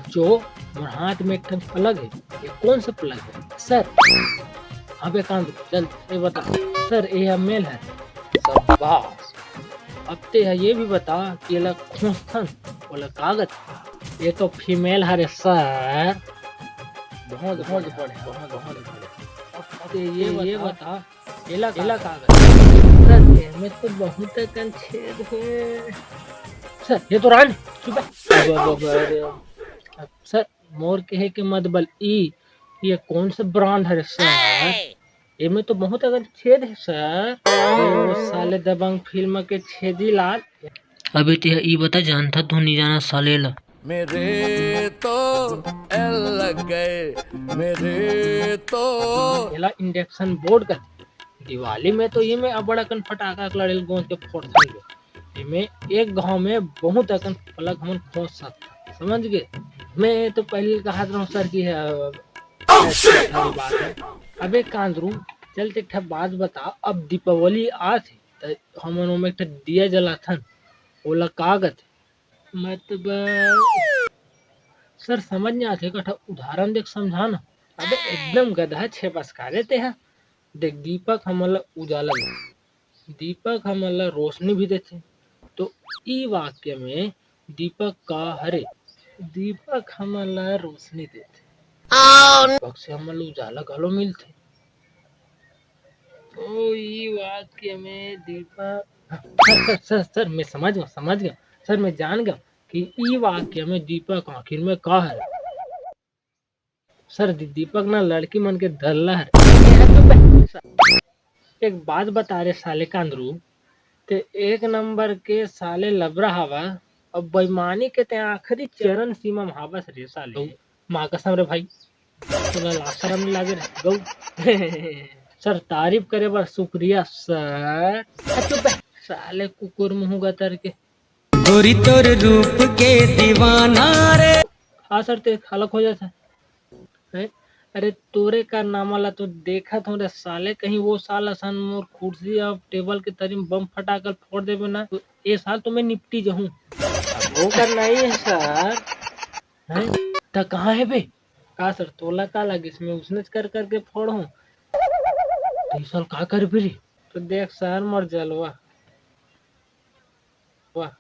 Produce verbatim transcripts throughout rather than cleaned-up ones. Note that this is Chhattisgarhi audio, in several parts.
जो मोर हाथ में एक ठन प्लग है, ये कौन सा प्लग है सर? अबे कांद, चल ये बता सर, ये मेल है। शाबाश, अब ते ह ये भी बता कि एला खोसथन ओला कागज, ये तो फीमेल हरे सर। बहुत बहुत बड़े, बहुत बहुत बड़े। अब ते ये बता, एला कागज। सर, एमे तो बहुत अकन छेद हे। सर, ये तो रान, चुप है। अब, अब, अब, अरे, अब, सर, मोर कहे के मतलब ई, ये कौन सा ब्रांड हरे सर? एमे तो बहुत अकन छेद हे सर। ओ साले दबंग फिल्म के छेदी लाल। अबे ते ह ई बता, जानथा तो नहीं जाना साले ला। मेरे तो एल लग गए, मेरे तो एला इंडक्शन बोर्ड का। दिवाली में तो ये में अबड़ अकन फटाका के लड़ेल गोंद के फोड़थन गे। एमे एक घाव में बहुत अकन प्लग हमन खोस सकथन, समझ गे? मैं तो पहले कहा रहूं सर कि, अ, बात है। अबे कांदरू, चल ते एक ठा बात बता, अब दीपावली आत हे, त हमन ओमे एक ठा दिया जलाथन, ओला का कथे? मतलब, सर, समझ नहीं आते, एक ठा उदाहरण देख समझा ना। अबे, एकदम गधा छे बस का रे ते हा। देख, दीपक हमन ला उजाला देथे, दीपक हमन ला रोशनी भी देथे। तो ई वाक्य में दीपक का हरे? दीपक हमन ला रोशनी देथे, दीपक से हमन ला उजाला घलो मिलथे। तो ई वाक्य में Deepak, sir, sir, sir, sir, मैं समझ गया, समझ गया, सर, मैं जान गया कि ई वाक्य में दीपक आखिर में का हरे। सर, दी-, दीपक ना लड़की मन के दल्ला हरे। एक बात बता रे साले कांदरू, ते एक नंबर के साले लबरा हवा, अब बेईमानी के ते आखिरी चरण सीमा में हावस रे साले। माँ कसम रे भाई, तोला लाज शरम नहीं लागे रे गऊ? सर, तारीफ करे बर शुक्रिया सर। आ, चुप बे, साले कुकुर मुंह गतर के। गोरी तोर रूप के दीवाना रे। हाँ सर, ते हलक हो जाता है। अरे तोरे का नामा ला तो देखत हूँ रे साले, कहीं वो साल असन मोर कुर्सी और टेबल के तरी में बम फटाकल फोड़ देबे ना, तो ये साल तो मैं निपटी जाहूँ। वो कर नहीं है सर। हैं? त कहाँ है बे? का सर, तोला का लगिस, मैं उसने कर करके फोड़ हूँ। तो इस साल का कर भी रही? तो देख सर, मोर जलवा। वाह।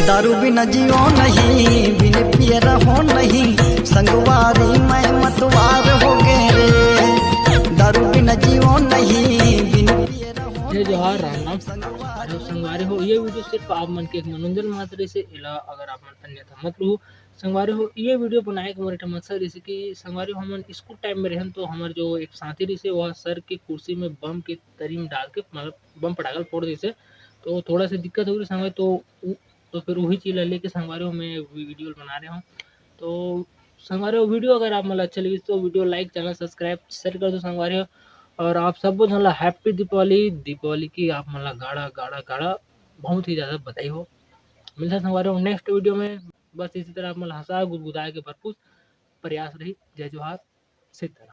दारू बिना जियो नहीं, बिन पिए रहो नहीं, संगवारी मैं मतवार हो गए रे। दारू बिना जियो नहीं, बिन पिए रहो जय जोहार, राम राम। अरे संगवारी हो, ये वीडियो सिर्फ आप मन के एक मनोरंजन मात्र से इला, अगर आप मन अन्यथा मत लूहू। संगवारी हो, ये वीडियो बनाए के मोर एक ठा मकसद जैसे कि संगवारी हो, हमन स्कूल टाइम में रहन तो हमर जो एक साथी रहिसे, वह सर के कुर्सी में बम के तरी में डाल के, मतलब बम पटाखा फोड़ दिसे, तो थोड़ा सा दिक्कत हो गई संगवारी, तो उ-, तो फिर वही चीज ला लेके संगवारी हो मैं वी-, वीडियो बना रहे हूँ। तो संगवारी हो, वीडियो अगर आप मन ला अच्छा लगिस तो video like, channel subscribe, share कर दो संगवारी हो। और आप सब झन ला हैप्पी दीपावली। दीपावली की आप मन ला गाड़ा गाड़ा गाड़ा बहुत ही ज्यादा बधाई हो। मिलता है संगवारी हो नेक्स्ट वीडियो में। बस इसी तरह आप मन ला हंसा गुदगुदाए के भरपूर प्रयास रही। जय जोहार, सीताराम।